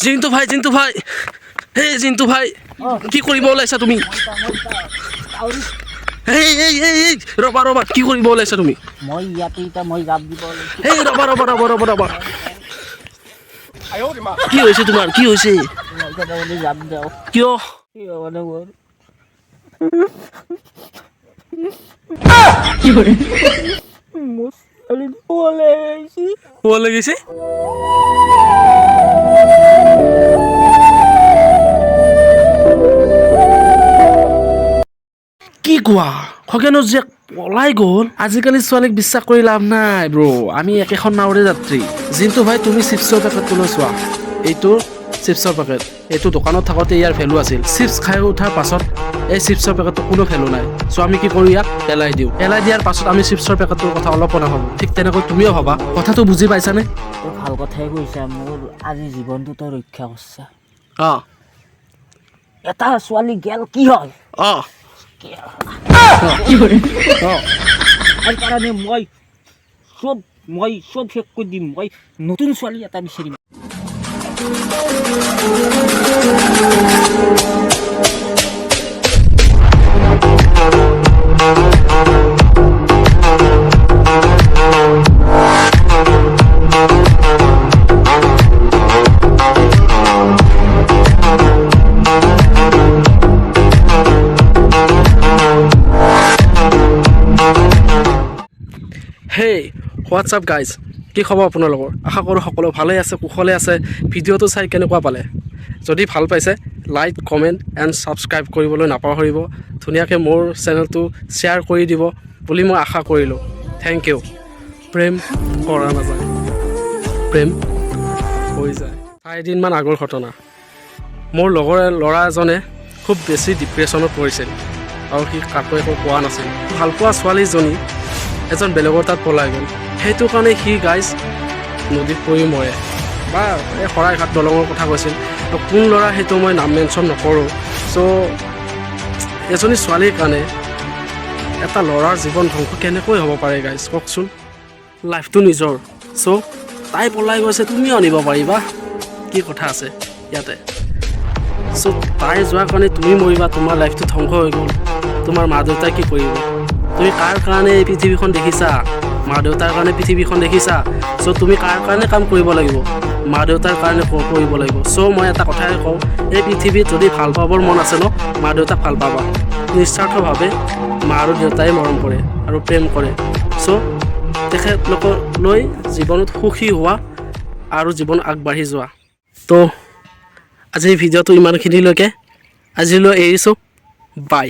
জিন্তু ভাই, জিন্তু ভাই, হে জিন্তু ভাই, কি কৰিব ওলাইছা তুমি? এই এই এই এই, ৰ'বা ৰ'বা, কি কৰিব ওলাইছা তুমি? মই ইয়াতে এতিয়া মই জাপ দিব ওলাইছোঁ। এই ৰ'বা ৰ'বা ৰ'বা ৰ'বা ৰ'বা, কি হৈছে তোমাৰ? কি হৈছে? মই এতিয়া জাপ দিওঁ। কিয়? কিয় মানে মোৰ ছোৱালীটো পলাই আহিছে। পোৱা লাগিছে। কি কোৱা, খগেনৰ জীয়েক পলাই গ'ল? আজিকালি ছোৱালীক বিশ্বাস কৰি লাভ নাই ব্ৰ। আমি একেখন নাৱৰে যাত্ৰী। জিন্তু ভাই, তুমি চিপছৰ পেকেটটোলৈ চোৱা। এইটো চিপছৰ পেকেট। এইটো দোকানত থাকোঁতে ইয়াৰ ভেলু আছিল। চিপছ খাই উঠাৰ পাছত এই চিপছৰ পেকেটটো কোনো ভেলু নাই। চ' আমি কি কৰোঁ? ইয়াক পেলাই দিওঁ। পেলাই দিয়াৰ পাছত আমি চিপছৰ পেকেটটোৰ কথা অলপো নাভাবোঁ। ঠিক তেনেকৈ তুমিও ভাবা। কথাটো বুজি পাইছানে? তই ভাল কথাই কৈছা। মোৰ আজি জীৱনটো তই ৰক্ষা কৰিছা। এটা ছোৱালী গেল কি হয়? সেইকাৰণে মই চব শেষ কৰি দিম। মই নতুন ছোৱালী এটা বিচাৰিম। হেই, হোৱাটছআপ গাইজ, কি খবৰ আপোনালোকৰ? আশা কৰোঁ সকলো ভালেই আছে, কুশলে আছে। ভিডিঅ'টো চাই কেনেকুৱা পালে? যদি ভাল পাইছে, লাইক, কমেণ্ট এণ্ড ছাবস্ক্ৰাইব কৰিবলৈ নাপাহৰিব। ধুনীয়াকৈ মোৰ চেনেলটো শ্বেয়াৰ কৰি দিব বুলি মই আশা কৰিলোঁ। Thank U. প্ৰেম কৰা নাযায়, প্ৰেম হৈ যায়। 4 দিনমান আগৰ ঘটনা। মোৰ লগৰ ল'ৰা এজনে খুব বেছি ডিপ্ৰেশ্যনত পৰিছিল আৰু সি কাকো একো কোৱা নাছিল। ভালপোৱা ছোৱালীজনী এজন বেলেগৰ তাত পলাই গ'ল। সেইটো কাৰণে সি গাইজ নদীত পৰি মৰে বা এই শৰাইঘাট দলঙৰ কথা কৈছিল। তো কোন ল'ৰা সেইটো মই নাম মেনশ্যন নকৰোঁ। চ' এজনী ছোৱালীৰ কাৰণে এটা ল'ৰাৰ জীৱন ধ্বংস কেনেকৈ হ'ব পাৰে গাইজ, কওকচোন? লাইফটো নিজৰ। চ' তাই পলাই গৈছে, তুমিও আনিব পাৰিবা, কি কথা আছে ইয়াতে? চ' তাই যোৱাৰ কাৰণে তুমি মৰিবা? তোমাৰ লাইফটো ধ্বংস হৈ গ'ল। তোমাৰ মা দেউতাই কি কৰিব? তুমি কাৰ কাৰণে এই পৃথিৱীখন দেখিছা? মা দেউতাৰ কাৰণে পৃথিৱীখন দেখিছা। চ' তুমি কাৰ কাৰণে কাম কৰিব লাগিব? মা দেউতাৰ কাৰণে কৰিব লাগিব। চ' মই এটা কথাই কওঁ, এই পৃথিৱীত যদি ভাল পাবৰ মন আছে ন, মা দেউতাক ভাল পাবা। নিস্বাৰ্থভাৱে মা আৰু দেউতাই মৰম কৰে আৰু প্ৰেম কৰে। চ' তেখেতলোকলৈ জীৱনত সুখী হোৱা আৰু জীৱন আগবাঢ়ি যোৱা। তো আজিৰ ভিডিঅ'টো ইমানখিনিলৈকে। আজিলৈ এৰিছোঁ, বাই।